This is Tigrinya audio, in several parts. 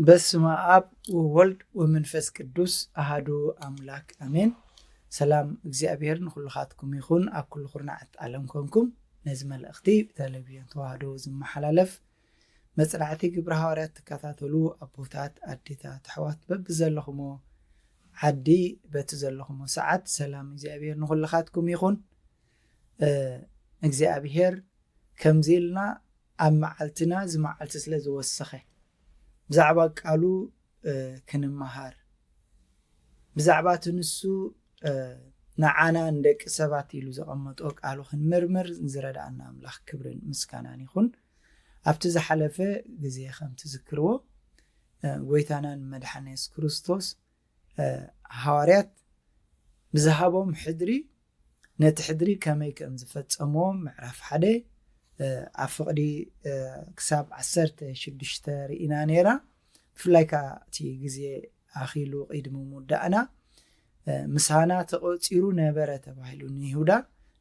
በስመ ኣብ ወወልድ ወመንፈስ ቅዱስ ኣሃዱ ኣምላክ ኣሜን። ሰላም እግዚኣብሔር ንኩልኻትኩም ይኹን። ኣብ ኩሉ ኩርናዓት ዓለም ኮንኩም ነዚ መልእኽቲ ብቴሌቪዥን ተዋህዶ ዝመሓላለፍ መጽናዕቲ ግብረ ሃዋርያት ትከታተሉ ኣቦታት፣ ኣዴታት፣ ኣሕዋት በብዘለኹሞ ዓዲ በቲ ዘለኹሞ ሰዓት ሰላም እግዚኣብሔር ንኹልኻትኩም ይኹን። እግዚኣብሔር ከምዚ ኢልና ኣብ መዓልትና እዚ መዓልቲ ስለ ዝወሰኸ ብዛዕባ ቃሉ ክንመሃር፣ ብዛዕባ እቲ ንሱ ንዓና ንደቂ ሰባት ኢሉ ዘቐመጦ ቃሉ ክንምርምር ዝረድኣና ኣምላኽ ክብርን ምስጋናን ይኹን። ኣብቲ ዝሓለፈ ግዜ ከም ትዝክርዎ ጎይታናን መድሓን የሱስ ክርስቶስ ሃዋርያት ብዝሃቦም ሕድሪ ነቲ ሕድሪ ከመይ ከም ዝፈጸምዎ ምዕራፍ ሓደ ኣብ ፍቕዲ ክሳብ ዓሰርተ ሽዱሽተ ርኢና ነይራ። ብፍላይ ከዓ እቲ ግዜ ኣኺሉ ቅድሚ ምውዳእና ምሳና ተቖጺሩ ነበረ ተባሂሉ ንይሁዳ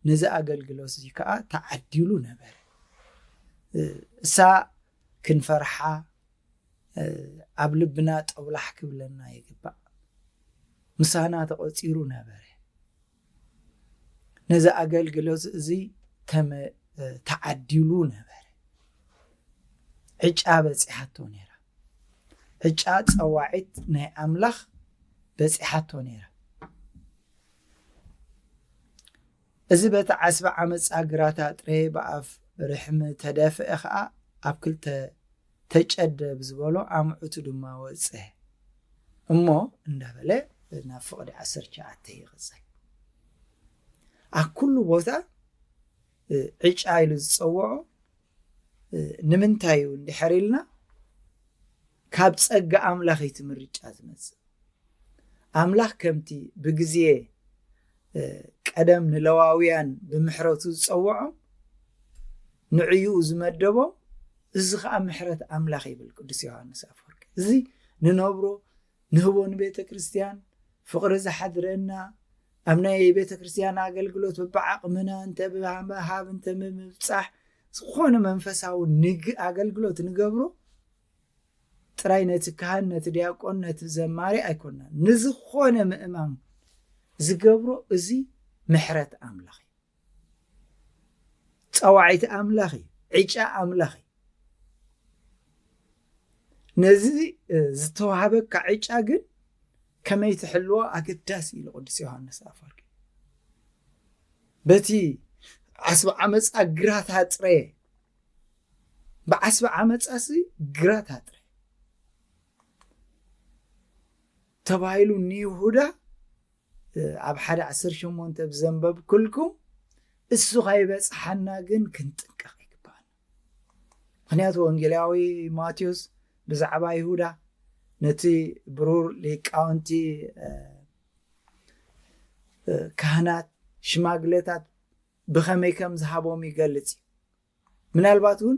ነዚ ኣገልግሎት እዚ ከዓ ተዓዲሉ ነበረ። እሳ ክንፈርሓ ኣብ ልብና ጠውላሕ ክብለና ይግባእ። ምሳና ተቖጺሩ ነበረ። ነዚ ኣገልግሎት እዚ ተመ ተዓዲሉ ነበረ። ዕጫ በጺሓቶ ነይራ። ዕጫ ጸዋዒት ናይ ኣምላኽ በጺሓቶ ነይራ። እዚ በቲ ዓስቢ ዓመጻ ግራታ ጥረ ብኣፍ ርሕሚ ተደፍአ ኸኣ ኣብ ክልተ ተጨደ ብዝበሎ ኣምዑቱ ድማ ወጸ እሞ እንዳበለ ናብ ፍቕዲ ዓሰርተ ትሽዓተ ይቕጽል። ኣብ ኩሉ ቦታ ዕጫ ኢሉ ዝጸውዖ ንምንታይ እዩ እንድሕር ኢልና፣ ካብ ጸጋ ኣምላኽ እዩ እቲ ምርጫ ዝመጽእ። ኣምላኽ ከምቲ ብግዜ ቀደም ንለዋውያን ብምሕረቱ ዝጸውዖም ንዕኡ ዝመደቦም፣ እዚ ኸኣ ምሕረት ኣምላኽ ይብል ቅዱስ ዮሃንስ ኣፈወርቂ። እዚ ንነብሮ ንህቦ ንቤተ ክርስቲያን ፍቕሪ ዝሓድረና፣ ኣብ ናይ ቤተ ክርስቲያን ኣገልግሎት በብዓቕምና እንተ ብሃብ እንተ ብምብጻሕ ዝኾነ መንፈሳዊ ንግ ኣገልግሎት ንገብሮ ጥራይ ነቲ ካህን፣ ነቲ ዲያቆን፣ ነቲ ዘማሪ ኣይኮናን። ንዝኾነ ምእማን ዝገብሮ እዚ ምሕረት ኣምላኽ እዩ። ጸዋዒት ኣምላኽ እዩ። ዕጫ ኣምላኽ እዩ። ነዚ ዝተዋህበካ ዕጫ ግን ከመይ ትሕልዎ ኣገዳሲ ኢሉ ቅዱስ ዮሃንስ ኣፈወርቂ። በቲ ዓስቢ ዓመፃ ግራት ኣፅረየ፣ ብዓስቢ ዓመፃሲ ግራት ኣጥረየ ተባሂሉ ንይሁዳ ኣብ ሓደ ዓሰርተ ሸሞንተ ብዘንበብኩልኩም፣ እሱ ከይበፅሓና ግን ክንጥንቀቕ ይግባኣና። ምክንያቱ ወንጌላዊ ማቴዎስ ብዛዕባ ይሁዳ ነቲ ብሩር ሊቃውንቲ፣ ካህናት፣ ሽማግሌታት ብኸመይ ከም ዝሃቦም ይገልጽ እዩ። ምናልባት እውን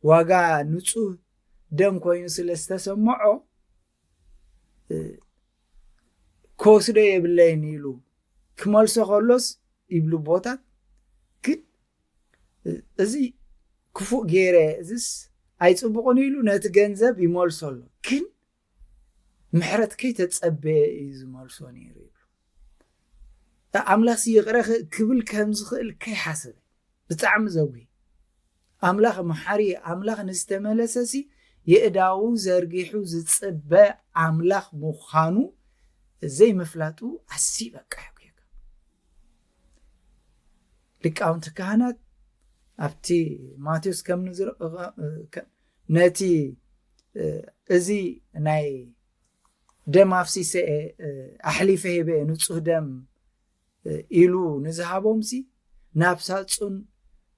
ዋጋ ንጹህ ደም ኮይኑ ስለ ዝተሰምዖ ክወስዶ የብለይን ኢሉ ክመልሶ ከሎስ ይብሉ ኣቦታት፣ ግን እዚ ክፉእ ገይረ እዚስ ኣይጽቡቕን ኢሉ ነቲ ገንዘብ ይመልሶ ኣሎ። ግን ምሕረት ከይተጸበየ እዩ ዝመልሶ ነይሩ ይብሉ። ኣምላኽሲ ይቕረ ክብል ከም ዝኽእል ከይሓሰበ ብጣዕሚ ዘጉሂ። ኣምላኽ መሓሪ፣ ኣምላኽ ንዝተመለሰሲ የእዳዉ ዘርጊሑ ዝጽበ ኣምላኽ ምዃኑ ዘይምፍላጡ ኣዝዩ በቃ የጉህየካ። ሊቃውንቲ ካህናት ኣብቲ ማቴዎስ ከም ንዝረ ነቲ እዚ ናይ ደም ኣፍሲሰ ኣሕሊፈ ሂበ ንጹህ ደም ኢሉ ንዝሃቦምሲ ናብ ሳጹን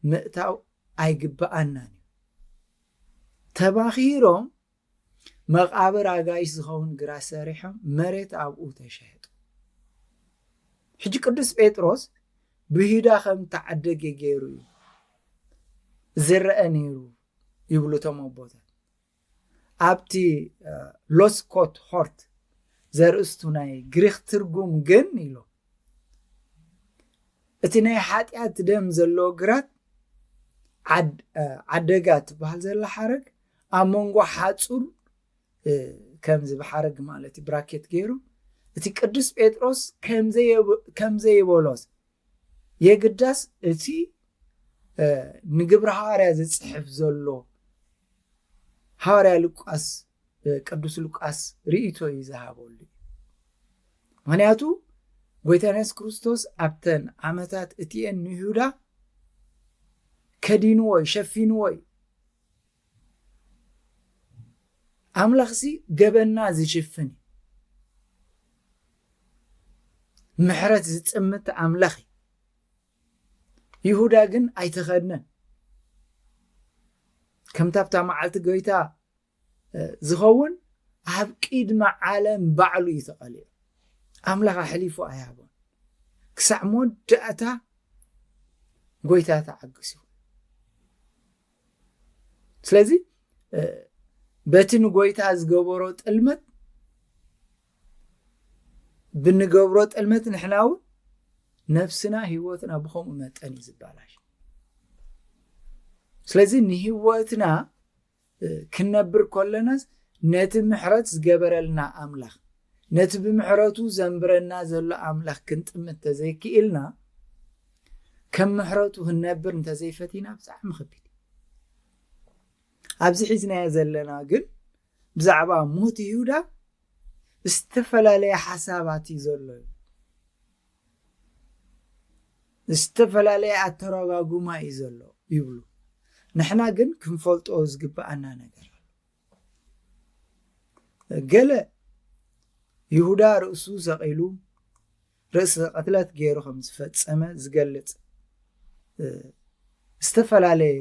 ምእታው ኣይግብኣናን እዩ። ተባኺሮም መቓብር ኣጋይሽ ዝኸውን ግራት ሰሪሖም መሬት ኣብኡ ተሸጡ። ሕጂ ቅዱስ ጴጥሮስ ብይሁዳ ከም ተዓደገ ገይሩ እዩ ዝረአ ነይሩ ይብሉ እቶም ኣቦታት። ኣብቲ ሎስኮት ሆርት ዘርእስቱ ናይ ግሪክ ትርጉም ግን ኢሎ እቲ ናይ ሓጢኣት ደም ዘለዎ ግራት ዓደጋ ትበሃል ዘላ ሓረግ ኣብ መንጎ ሓፁር ከምዚ ብሓረግ ማለት እዩ ብራኬት ገይሩ እቲ ቅዱስ ጴጥሮስ ከም ዘይበሎስ የግዳስ እቲ ንግብረ ሃዋርያ ዝፅሕፍ ዘሎ ሃዋርያ ሉቃስ ቅዱስ ሉቃስ ርእይቶ እዩ ዝሃበሉ። ምክንያቱ ጎይታና የሱስ ክርስቶስ ኣብተን ዓመታት እቲኤን ንይሁዳ ከዲንዎ እዩ፣ ሸፊንዎ እዩ። ኣምላኽሲ ገበና ዝሽፍን እዩ። ምሕረት ዝጥምት ኣምላኽ እዩ። ይሁዳ ግን ኣይተኸድነን። ከምታ ኣብታ መዓልቲ ጎይታ ዝኸውን ኣብ ቅድሚ ዓለም ባዕሉ እዩ ተቐሊዑ። ኣምላኽ ኣሕሊፉ ኣይሃቦን። ክሳዕ መወዳእታ ጎይታ ተዓግሱ። ስለዚ በቲ ንጎይታ ዝገበሮ ጥልመት ብንገብሮ ጥልመት ንሕና እውን ነፍስና ህይወትና ብከምኡ መጠን እዩ ዝባላሽ። ስለዚ ንህይወትና ክንነብር ከለናስ ነቲ ምሕረት ዝገበረልና ኣምላኽ ነቲ ብምሕረቱ ዘንብረና ዘሎ ኣምላኽ ክንጥምት ተዘይክኢልና ከም ምሕረቱ ክንነብር እንተዘይፈቲና ብጣዕሚ ከቢድ። ኣብዚ ሒዝናዮ ዘለና ግን ብዛዕባ ሞት ይሁዳ ዝተፈላለየ ሓሳባት እዩ ዘሎ። ዝተፈላለየ ኣተረጓጉማ እዩ ዘሎ ይብሉ። ንሕና ግን ክንፈልጦ ዝግብኣና ነገር ኣሎ። ገለ ይሁዳ ርእሱ ሰቒሉ ርእሲ ቅትለት ገይሩ ከም ዝፈጸመ ዝገልጽ ዝተፈላለየ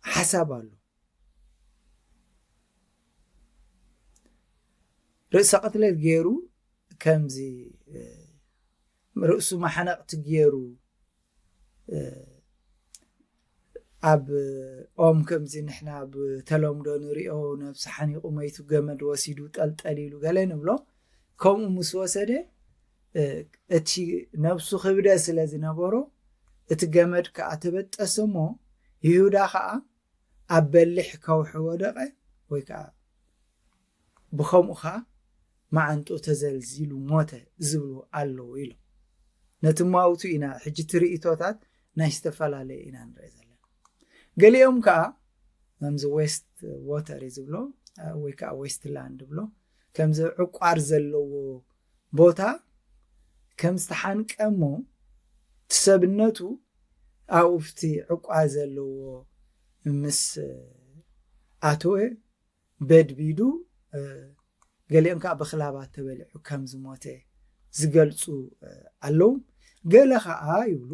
ሓሳብ ኣሎ። ርእሰ ቅትለት ገይሩ ከምዚ ርእሱ ማሕነቕቲ ገይሩ ኣብ ኦም ከምዚ ንሕና ብተለምዶ ንሪኦ ነብሲ ሓኒቑ መይቱ ገመድ ወሲዱ ጠልጠል ኢሉ ገለ ንብሎ። ከምኡ ምስ ወሰደ እቲ ነብሱ ክብደ ስለ ዝነበሮ እቲ ገመድ ከዓ ተበጠሰ እሞ ይሁዳ ከዓ ኣብ በሊሕ ከውሒ ወደቐ ወይ ከዓ ብኸምኡ ከዓ መዓንጡ ተዘልዚሉ ሞተ ዝብሉ ኣለዉ ኢሎም። ነቲ ማውቱ ኢና ሕጂ ትርኢቶታት ናይ ዝተፈላለየ ኢና ንርኢ ዘለና። ገሊኦም ከዓ ከምዚ ዌስት ዎተር እዩ ዝብሎ ወይ ከዓ ዌስት ላንድ ብሎ ከምዚ ዕቋር ዘለዎ ቦታ ከም ዝተሓንቀ እሞ እቲ ሰብነቱ ኣብኡ ኣብቲ ዕቋር ዘለዎ ምስ ኣተወ በድቢዱ ገሊኦም ከዓ ብክላባት ተበሊዑ ከም ዝሞተ ዝገልፁ ኣለዉ። ገለ ከዓ ይብሉ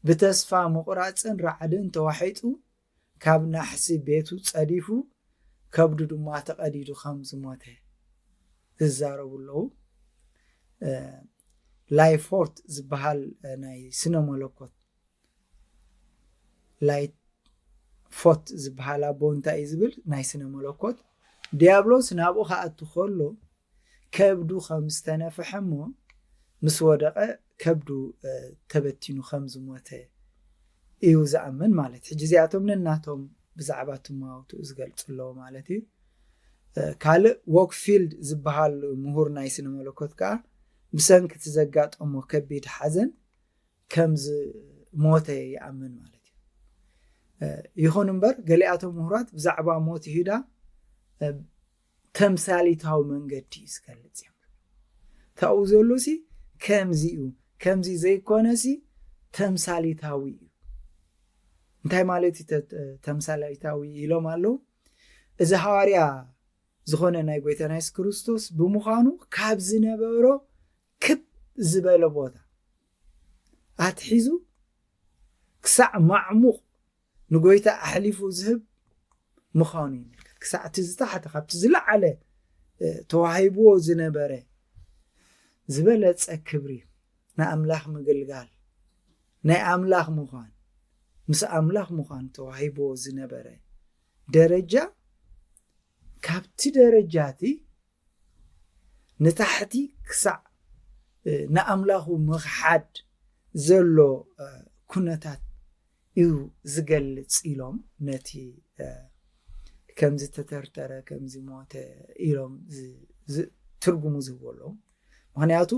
ብተስፋ ምቑራፅን ራዕድን ተዋሒጡ ካብ ናሕሲ ቤቱ ፀዲፉ ከብዱ ድማ ተቐዲዱ ከም ዝሞተ ዝዛረቡ ኣለዉ። ላይፎርት ዝበሃል ናይ ስነ መለኮት ላይት ፎት ዝበሃል ኣቦ እንታይ እዩ ዝብል ናይ ስነ መለኮት ዲያብሎስ ናብኡ ክኣቱ ከሎ ከብዱ ከም ዝተነፍሐ እሞ ምስ ወደቐ ከብዱ ተበቲኑ ከም ዝሞተ እዩ ዝኣምን ማለት። ሕጂ እዚኣቶም ነናቶም ብዛዕባ ትማውትኡ ዝገልፁ ኣለዎ ማለት እዩ። ካልእ ዎክፊልድ ዝበሃል ምሁር ናይ ስነ መለኮት ከዓ ብሰንኪ እቲ ዘጋጠሞ ከቢድ ሓዘን ከም ዝሞተ ይኣምን ማለት እዩ። ይኹን እምበር ገሊኣቶም ምሁራት ብዛዕባ ሞት ይሁዳ ተምሳሊታዊ መንገዲ እዩ ዝገልፅ እዮም። ታብኡ ዘሎ ሲ ከምዚ እዩ፣ ከምዚ ዘይኮነ ሲ ተምሳሊታዊ እዩ። እንታይ ማለት እዩ ተምሳሊታዊ ኢሎም ኣለዉ? እዚ ሃዋርያ ዝኾነ ናይ ጎይታና የሱስ ክርስቶስ ብምዃኑ ካብ ዝነበሮ ክብ ዝበለ ቦታ ኣትሒዙ ክሳዕ ማዕሙቕ ንጎይታ ኣሕሊፉ ዝህብ ምዃኑ ይምልከት። ክሳዕ እቲ ዝታሕተ ካብቲ ዝለዓለ ተዋሂብዎ ዝነበረ ዝበለፀ ክብሪ ንኣምላኽ ምግልጋል፣ ናይ ኣምላኽ ምዃን፣ ምስ ኣምላኽ ምዃን ተዋሂብዎ ዝነበረ ደረጃ፣ ካብቲ ደረጃ እቲ ንታሕቲ ክሳዕ ንኣምላኹ ምኽሓድ ዘሎ ኩነታት እዩ ዝገልጽ ኢሎም ነቲ ከም ዝተተርተረ፣ ከም ዝሞተ ኢሎም ትርጉሙ ዝህቡ ኣለዉ። ምኽንያቱ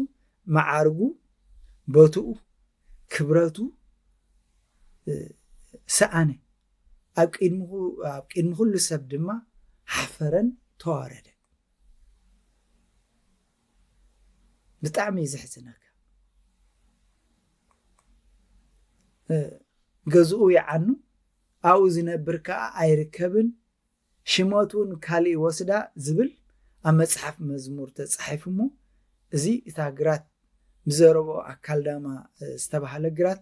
መዓርጉ፣ ቦትኡ፣ ክብረቱ ሰኣነ። ኣብ ቅድሚ ኩሉ ሰብ ድማ ሓፈረን ተዋረደ። ብጣዕሚ እዩ ዘሕዝነካ። ገዝኡ ይዓኑ፣ ኣብኡ ዝነብር ከዓ ኣይርከብን፣ ሽመቱ እውን ካልእ ይወስዳ ዝብል ኣብ መፅሓፍ መዝሙር ተፃሒፉ እሞ፣ እዚ እታ ግራት ብዘረብኦ ኣካልዳማ ዝተባህለ ግራት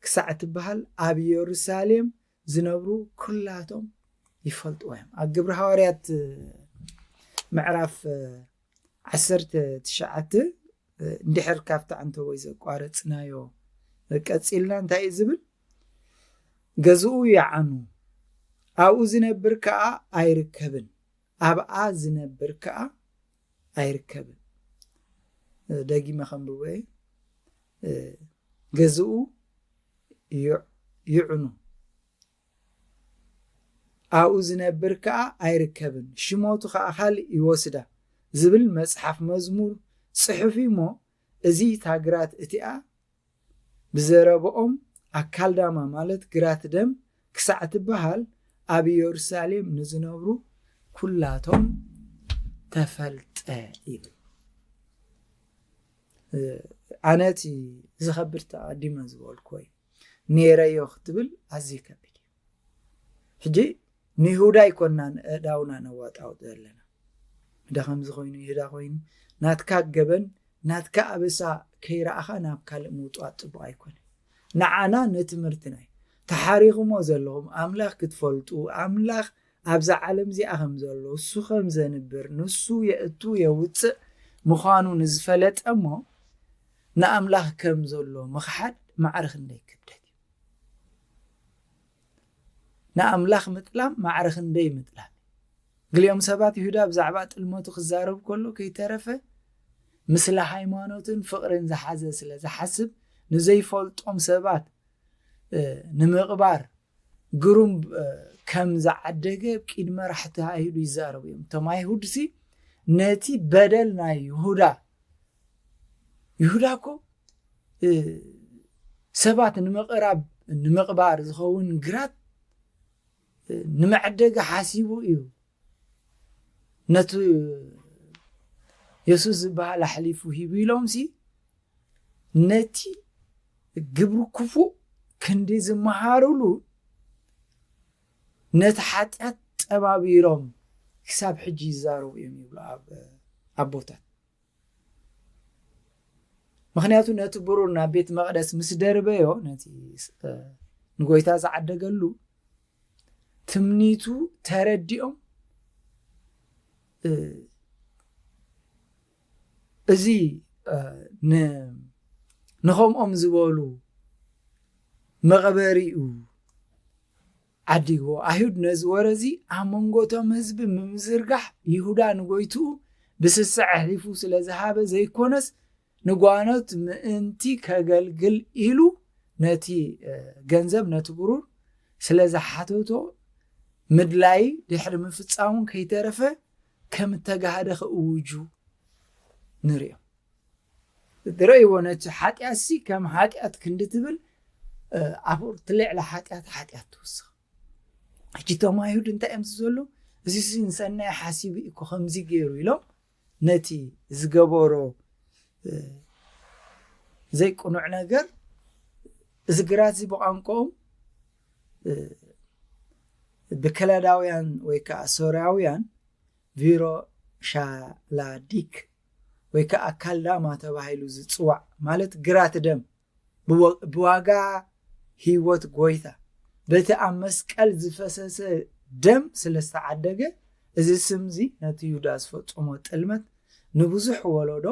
ክሳዕ ትበሃል ኣብ ኢየሩሳሌም ዝነብሩ ኩላቶም ይፈልጥዎ እዮም። ኣብ ግብሪ ሃዋርያት ምዕራፍ ዓሰርተ ትሽዓተ፣ እንድሕር ካብቲ ዓንተቦይ ዘቋረፅናዮ ቀፂልና እንታይ እዩ ዝብል? ገዝኡ ይዓኑ፣ ኣብኡ ዝነብር ከዓ ኣይርከብን፣ ኣብኣ ዝነብር ከዓ ኣይርከብን። ደጊመ ከንብቦ እየ። ገዝኡ ይዕኑ፣ ኣብኡ ዝነብር ከዓ ኣይርከብን፣ ሽመቱ ከዓ ካልእ ይወስዳ ዝብል መፅሓፍ መዝሙር ፅሑፍ እሞ፣ እዚ እታ ግራት እቲኣ ብዘረብኦም ኣካልዳማ ማለት ግራት ደም ክሳዕ ትበሃል ኣብ ኢየሩሳሌም ንዝነብሩ ኩላቶም ተፈልጠ ይብል። ኣነ እቲ ዝኸብድ ተቐዲመ ዝበልኩ ወይ ነይረዮ ክትብል ኣዝዩ ከቢድ እዩ። ሕጂ ንይሁዳ ኣይኮናን ኣእዳውና ነዋጣውጥ ዘለና። ይሁዳ ከምዚ ኮይኑ፣ ይሁዳ ኮይኑ፣ ናትካ ገበን፣ ናትካ ኣበሳ ከይረኣኻ ናብ ካልእ ምውጣጥ ጽቡቕ ኣይኮነን። ንዓና ንትምህርትና እዩ። ተሓሪኹሞ ዘለኹም ኣምላኽ ክትፈልጡ፣ ኣምላኽ ኣብዛ ዓለም እዚኣ ከም ዘሎ፣ እሱ ከም ዘንብር፣ ንሱ የእቱ የውፅእ ምዃኑ ንዝፈለጠ እሞ ንኣምላኽ ከም ዘሎ ምኽሓድ ማዕረ ክንደይ ክብደት እዩ። ንኣምላኽ ምጥላም ማዕረ ክንደይ ምጥላም። ገሊኦም ሰባት ይሁዳ ብዛዕባ ጥልመቱ ክዛረብ ከሎ ከይተረፈ ምስለ ሃይማኖትን ፍቕርን ዝሓዘ ስለ ዝሓስብ ንዘይፈልጦም ሰባት ንምቕባር ግሩም ከም ዝዓደገ ኣብ ቅድሚ መራሕቲ ኣይሁድ ይዛረቡ እዮም። እቶም ኣይሁድሲ ነቲ በደል ናይ ይሁዳ፣ ይሁዳ እኮ ሰባት ንምቕራብ ንምቕባር ዝኸውን ግራት ንመዐደጊ ሓሲቡ እዩ ነቲ የሱስ ዝበሃል ኣሕሊፉ ሂቡ ኢሎምሲ ነቲ ግብሪ ክፉእ ክንዲ ዝመሃሩሉ ነቲ ሓጢኣት ጠባቢሮም ክሳብ ሕጂ ይዛረቡ እዮም ይብሉ ኣብ ኣቦታት። ምኽንያቱ ነቲ ብሩር ናብ ቤት መቕደስ ምስ ደርበዮ ነቲ ንጎይታ ዝዓደገሉ ትምኒቱ ተረዲኦም እዚ ንኸምኦም ዝበሉ መቐበሪኡ ዓዲግዎ። ኣይሁድ ነዚ ወረ እዚ ኣብ መንጎቶም ህዝቢ ብምዝርጋሕ ይሁዳ ንጎይትኡ ብስስዕ ኣሕሊፉ ስለ ዝሃበ ዘይኮነስ ንጓኖት ምእንቲ ከገልግል ኢሉ ነቲ ገንዘብ ነቲ ብሩር ስለ ዝሓተቶ ምድላይ ድሕሪ ምፍጻሙን ከይተረፈ ከም እተጋህደ ክእውጁ ንሪኦ። ትርእይዎ ነቲ ሓጢኣትሲ ከም ሓጢኣት ክንዲ ትብል ኣብኡ ትልዕሊ ሓጢኣት ሓጢኣት ትውስኽ። ሕጂ እቶም ኣይሁድ እንታይ እዮም ዝዘሉ? እዚ ንሰናይ ሓሲቡ እኮ ከምዚ ገይሩ ኢሎም ነቲ ዝገበሮ ዘይቅኑዕ ነገር እዚ ግራት እዚ ብቋንቋኦም ብከላዳውያን ወይ ከዓ ሶርያውያን ቪሮ ሻላዲክ ወይ ከዓ ካልዳማ ተባሂሉ ዝፅዋዕ ማለት ግራት ደም ብዋጋ ህይወት ጎይታ በቲ ኣብ መስቀል ዝፈሰሰ ደም ስለ ዝተዓደገ፣ እዚ ስምዚ ነቲ ይሁዳ ዝፈጸሞ ጥልመት ንብዙሕ ወለዶ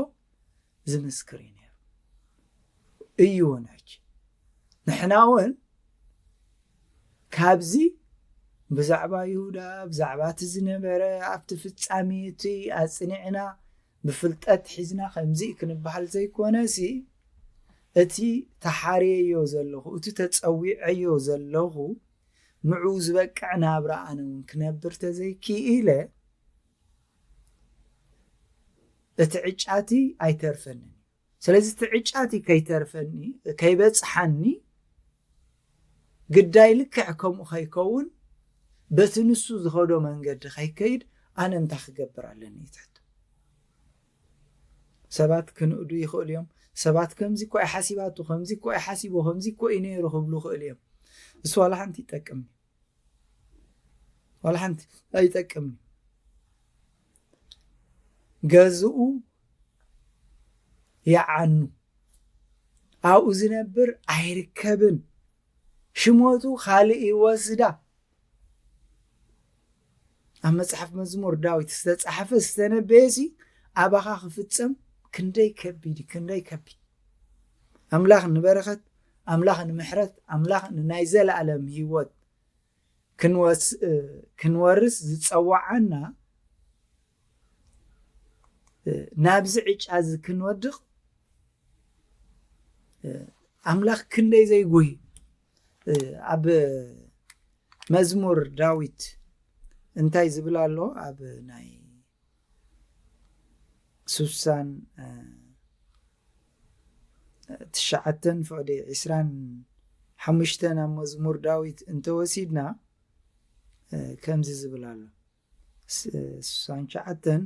ዝምስክር እዩ ነይሩ። እዩ እውን ሕጂ። ንሕና እውን ካብዚ ብዛዕባ ይሁዳ፣ ብዛዕባ እቲ ዝነበረ፣ ኣብቲ ፍጻሜ እቲ ኣጽኒዕና ብፍልጠት ሒዝና ከምዚ ክንበሃል ዘይኮነሲ፣ እቲ ተሓርየዮ ዘለኹ፣ እቲ ተጸዊዐዮ ዘለኹ፣ ንዑ ዝበቅዕ ናብራ ኣነ እውን ክነብር ተዘይክኢለ፣ እቲ ዕጫቲ ኣይተርፈንን። ስለዚ እቲ ዕጫቲ ከይተርፈኒ፣ ከይበጽሓኒ፣ ግዳይ ልክዕ ከምኡ ከይከውን፣ በቲ ንሱ ዝኸዶ መንገዲ ከይከይድ ኣነ እንታይ ክገብር ኣለኒ እዩ ትሕቶ። ሰባት ክንእዱ ይኽእሉ እዮም። ሰባት ከምዚ እኮ ኣይሓሲባቱ፣ ከምዚ እኮ ኣይሓሲቦ፣ ከምዚ እኮ እዩ ነይሩ ክብሉ ይኽእሉ እዮም። እሱ ዋላ ሓንቲ ይጠቅም፣ ዋላ ሓንቲ ኣይጠቅምን። ገዝኡ ይዓኑ፣ ኣብኡ ዝነብር ኣይርከብን፣ ሽሞቱ ካልእ ይወስዳ። ኣብ መጽሓፍ መዝሙር ዳዊት ዝተጻሕፈ ዝተነበየሲ ኣባኻ ክፍጸም ክንደይ ከቢድ እዩ፣ ክንደይ ከቢድ። ኣምላኽ ንበረኸት፣ ኣምላኽ ንምሕረት፣ ኣምላኽ ንናይ ዘለኣለም ህይወት ክንወስ-፣ እ፣ ክንወርስ ዝጸዋዓና፣ እ፣ ናብዚ ዕጫ እዚ ክንወድቕ፣ እ፣ ኣምላኽ ክንደይ ዘይጉሂ። እ፣ ኣብ መዝሙር ዳዊት እንታይ ዝብል ኣሎ? ኣብ ናይ ስሳን፣ እ፣ ትሽዓተን ፍቕዲ ዒስራን ሓሙሽተን ኣብ መዝሙር ዳዊት እንተወሲድና፣ እ፣ ከምዚ ዝብል ኣሎ። ስ-፣ ስሳን ትሽዓተን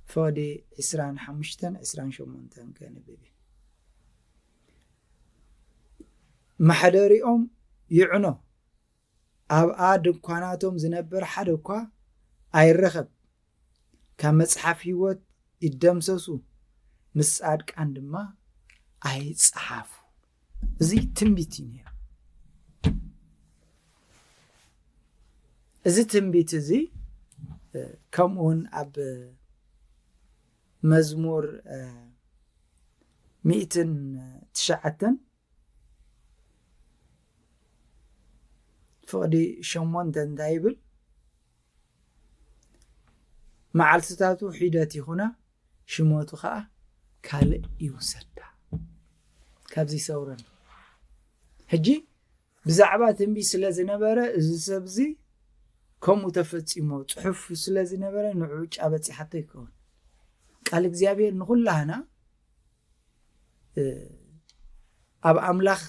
ፍቕዲ ዒስራን ሓሙሽተን ዒስራን ሸሞንተን ከንብብ እየ። መሕደሪኦም ይዕኖ፣ ኣብኣ ድኳናቶም ዝነብር ሓደ እኳ ኣይረኸብ። ካብ መጽሓፍ ህይወት ይደምሰሱ፣ ምስ ጻድቃን ድማ ኣይጸሓፉ። እዚ ትንቢት እዩ ነይሩ። እዚ ትንቢት እዚ፣ እ፣ ከምኡውን ኣብ መዝሙር፣ እ፣ ሚእትን ትሽዓተን ፍቕዲ ሸሞንተ እንታይ ይብል? መዓልትታቱ ሒደት ይኹና፣ ሽሞቱ ኸኣ ካልእ ይውሰዳ። ካብዚ ይሰውረን። ሕጂ ብዛዕባ ትንቢት ስለ ዝነበረ፣ እዚ ሰብ እዚ ከምኡ ተፈጺሞ፣ ጽሑፍ ስለ ዝነበረ፣ ንዕኡ ዕጫ በጺሓቶ ይከውን። ቃል እግዚኣብሔር ንኹላህና፣ እ፣ ኣብ ኣምላኽ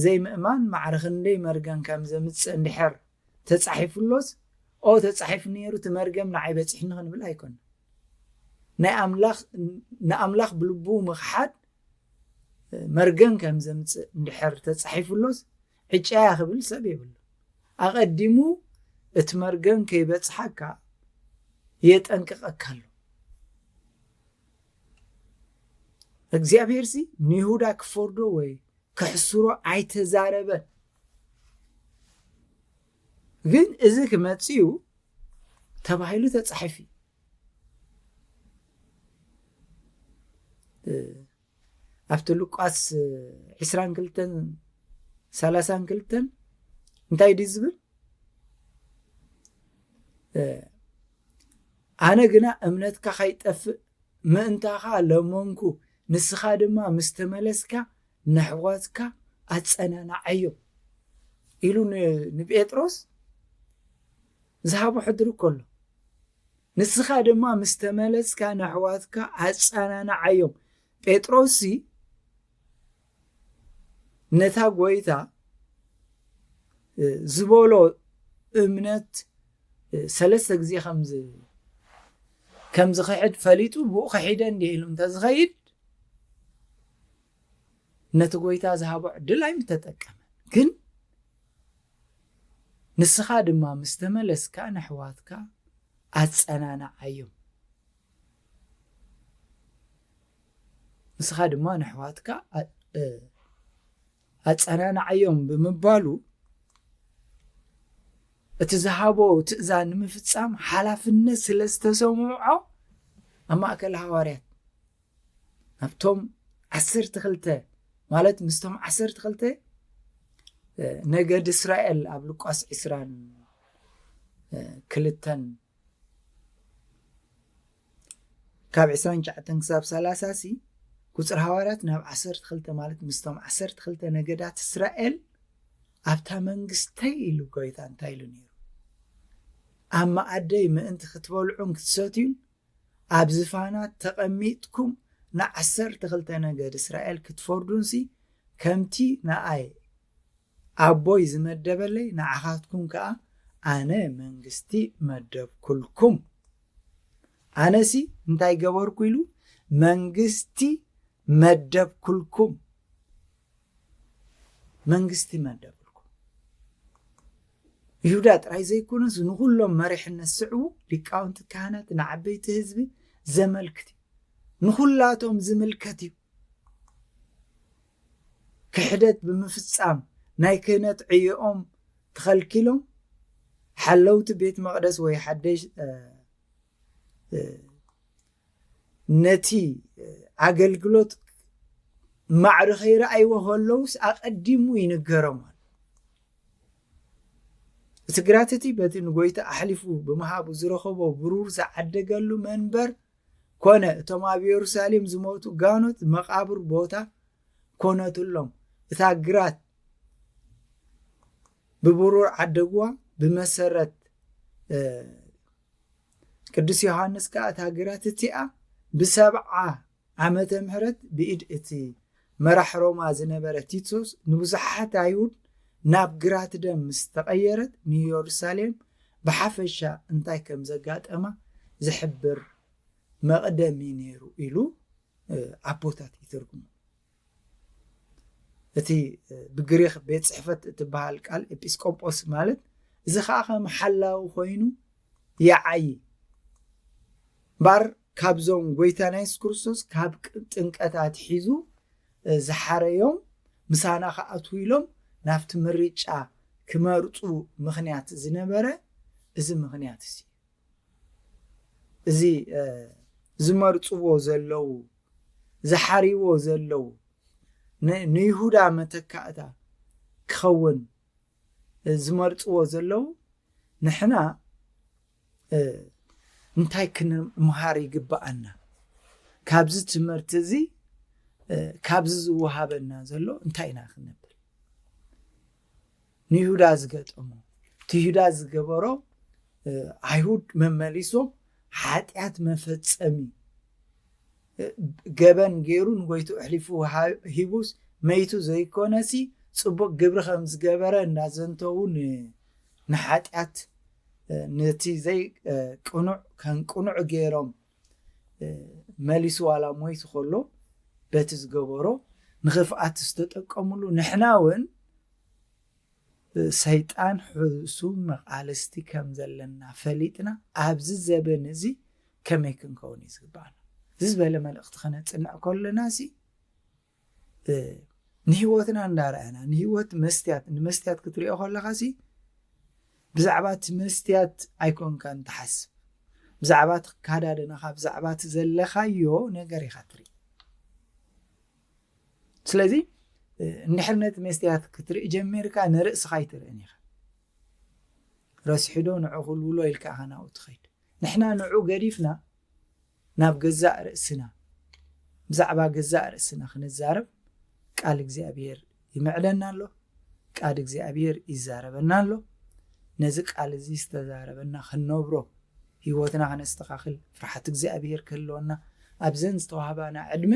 ዘይምእማን ማዕረ ክንደይ መርገም ከም ዘምጽእ እንድሕር ተጻሒፉሎስ፣ ኦ፣ ተጻሒፉ ነይሩ፣ እቲ መርገም ንዓይ በጺሕኒ ክንብል ኣይኮነ። ናይ ኣምላኽ፣ ንኣምላኽ ብልቡ ምኽሓድ፣ እ፣ መርገም ከም ዘምጽእ እንድሕር ተጻሒፉሎስ፣ ዕጫያ ክብል ሰብ የብሉ። ኣቐዲሙ እቲ መርገም ከይበጽሓካ የጠንቅቐካ ኣሎ። እግዚኣብሔር ሲ ንይሁዳ ክፈርዶ ወይ ከሕስሮ ኣይተዛረበን። ግን እዚ ክመጽእ እዩ ተባሂሉ ተጻሒፉ እዩ። እ፣ ኣብቲ ሉቃስ ዒስራን ክልተን ሰላሳን ክልተን እንታይ ድዩ ዝብል? እ፣ ኣነ ግና እምነትካ ከይጠፍእ ምእንታኻ ለመንኩ፣ ንስኻ ድማ ምስ ተመለስካ ነሕዋትካ ኣጸናንዓዮም ኢሉ ን-፣ ንጴጥሮስ ዝሃቦ ሕድሪ እኮ ኣሎ። ንስኻ ድማ ምስ ተመለስካ ነሕዋትካ ኣጸናንዓዮም። ጴጥሮስሲ ነታ ጐይታ፣ እ፣ ዝበሎ እምነት፣ እ፣ ሰለስተ ግዜ ከም ዝ-፣ ከም ዝኽሕድ ፈሊጡ፣ ብኡ ክሒደ እንዲህ ኢሉ እንተዝኸይድ፣ ነቲ ጐይታ ዝሃቦ ዕድል ኣይምተጠቀመን። ግን ንስኻ ድማ ምስ ተመለስካ፣ ነሕዋትካ ኣጸናንዓዮም። ንስኻ ድማ ነሕዋትካ ኣ-፣ እ፣ ኣጸናንዓዮም ብምባሉ፣ እቲ ዝሃቦ ትእዛዝ ንምፍጻም ሓላፍነት ስለ ዝተሰምዖ፣ ኣብ ማእከል ሃዋርያት ናብቶም ዓሰርተ ክልተ፣ ማለት ምስቶም ዓሰርተ ክልተ ነገድ እስራኤል ኣብ ሉቃስ ዕስራን ክልተን ካብ ዕስራን ትሽዓተን ክሳብ ሰላሳ ሲ፣ ቁጽሪ ሃዋርያት ናብ ዓሰርተ ክልተ፣ ማለት ምስቶም ዓሰርተ ክልተ ነገዳት እስራኤል ኣብታ መንግስተይ ኢሉ ጎይታ እንታይ ኢሉ ነይሩ? ኣብ መኣደይ ምእንቲ ክትበልዑን ክትሰትዩን ኣብ ዝፋናት ተቐሚጥኩም ንዓሰርተ ክልተ ነገድ እስራኤል ክትፈርዱንሲ፣ ከምቲ ንኣይ ኣቦይ ዝመደበለይ ንዓኻትኩም ከኣ ኣነ መንግስቲ መደብኩልኩም። ኣነሲ እንታይ ገበርኩ ኢሉ? መንግስቲ መደብኩልኩም። መንግስቲ መደብኩልኩም። ይሁዳ ጥራይ ዘይኮነስ ንኹሎም መሪሕነት ስዕቡ፣ ሊቃውንቲ ካህናት፣ ንዓበይቲ ህዝቢ ዘመልክት እዩ። ንኹላቶም ዝምልከት እዩ። ክሕደት ብምፍጻም ናይ ክህነት ዕዮኦም ተኸልኪሎም፣ ሓለውቲ ቤት መቕደስ ወይ ሓደሽ፣ እ፣ እ፣ ነቲ፣ እ፣ ኣገልግሎት ማዕረ ከይረኣይዎ ከለውስ ኣቐዲሙ ይንገሮም ኣሎ። እቲ ግራት እቲ በቲ ንጎይታ ኣሕሊፉ ብምሃቡ ዝረኸቦ ብሩር ዝዓደገሉ መንበር ኮነ። እቶም ኣብ የሩሳሌም ዝሞቱ ጋኖት መቓብር ቦታ ኮነትሎም። እታ ግራት ብብሩር ዓደግዋ። ብመሰረት፣ እ፣ ቅዱስ ዮሃንስ ከኣ እታ ግራት እቲኣ ብሰብዓ ዓመተ ምህረት ብኢድ እቲ መራሕ ሮማ ዝነበረ ቲቶስ ንብዙሓት ኣይሁድ ናብ ግራት ደም ምስ ተቐየረት፣ ንየሩሳሌም ብሓፈሻ እንታይ ከም ዘጋጠማ ዝሕብር መቕደሚ ነይሩ ኢሉ፣ እ፣ ኣቦታት ይትርጉሙ። እቲ፣ እ፣ ብግሪኽ ቤት ጽሕፈት እትበሃል ቃል ኤጲስቆጶስ ማለት፣ እዚ ኸኣ ከም ሓላዊ ኮይኑ ይዓዪ። እምበኣር ካብዞም ጎይታና የሱስ ክርስቶስ ካብ ቅ-፣ ጥምቀት ኣትሒዙ፣ እ፣ ዝሓረዮም፣ ምሳና ክኣትዉ ኢሎም ናብቲ ምርጫ ክመርጹ ምኽንያት ዝነበረ እዚ ምኽንያት እዚ። እዚ፣ እ፣ ዝመርጽዎ ዘለዉ፣ ዝሓርይዎ ዘለዉ፣ ን-፣ ንይሁዳ መተካእታ ክኸውን ዝመርጽዎ ዘለዉ፣ ንሕና፣ እ፣ እንታይ ክንምሃር ይግብኣና? ካብዚ ትምህርቲ እዚ፣ እ፣ ካብዚ ዝወሃበና ዘሎ እንታይ ኢና ክንብል? ንይሁዳ ዝገጠሞ፣ እቲ ይሁዳ ዝገበሮ፣ እ፣ ኣይሁድ መመሊሶም ሓጢኣት መፈጸሚ፣ እ፣ ገበን ገይሩ ንጎይቱ ኣሕሊፉ ሃ-፣ ሂቡስ መይቱ ዘይኮነሲ፣ ጽቡቕ ግብሪ ከም ዝገበረ እንዳዘንተዉ ን-፣ ንሓጢኣት፣ እ፣ ነቲ ዘይ-፣ እ፣ ቅኑዕ ከም ቅኑዕ ገይሮም፣ እ፣ መሊሱ ዋላ ሞይቱ ከሎ በቲ ዝገበሮ ንኽፍኣት ዝተጠቀምሉ፣ ንሕና እውን፣ እ፣ ሰይጣን ሕሱም መቓልስቲ ከም ዘለና ፈሊጥና ኣብዚ ዘበን እዚ ከመይ ክንከውን እዩ ዝግባኣና? እዚ ዝበለ መልእኽቲ ከነጽንዕ ከለና ሲ፣ እ፣ ንህይወትና እንዳረኣና፣ ንህይወት መስትያት፣ ንመስትያት ክትሪኦ ከለኻ ሲ፣ ብዛዕባ እቲ መስትያት ኣይኮንካን ትሓስብ። ብዛዕባ እቲ ኣከዳድናኻ፣ ብዛዕባ እቲ ዘለኻዮ ነገር ኢኻ ትርኢ። ስለዚ፣ እ፣ እንድሕር ነቲ መስትያት ክትርኢ ጀሚርካ፣ ንርእስኻ ኣይትርእን ኢኻ። ረሲሑ ዶ ንዑ ክልውሎ ኢልካ ኢኻ ናብኡ ትኸይድ። ንሕና ንዑ ገዲፍና ናብ ገዛእ ርእስና፣ ብዛዕባ ገዛእ ርእስና ክንዛረብ ቃል እግዚኣብሔር ይምዕደና ኣሎ። ቃል እግዚኣብሔር ይዛረበና ኣሎ። ነዚ ቃል እዚ ዝተዛረበና ክንነብሮ፣ ህይወትና ከነስተኻኽል፣ ፍርሓት እግዚኣብሔር ክህልወና፣ ኣብዘን ዝተዋህባና ዕድመ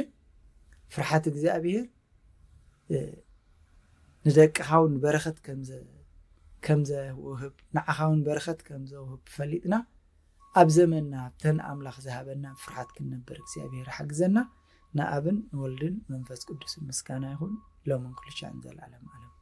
ፍርሓት እግዚኣብሔር፣ እ፣ ንደቅኻ እውን በረኸት ከም ዘ-፣ ከም ዘውህብ፣ ንዓኻ እውን በረኸት ከም ዘውህብ ፈሊጥና፣ ኣብ ዘመንና ኣብተን ኣምላኽ ዝሃበና ፍርሓት ክንነብር እግዚኣብሔር ሓግዘና። ንኣብን ንወልድን መንፈስ ቅዱስን ምስጋና ይኹን፣ ሎምን ኩሉ ሻዕን ዘልዓለም ዓለም።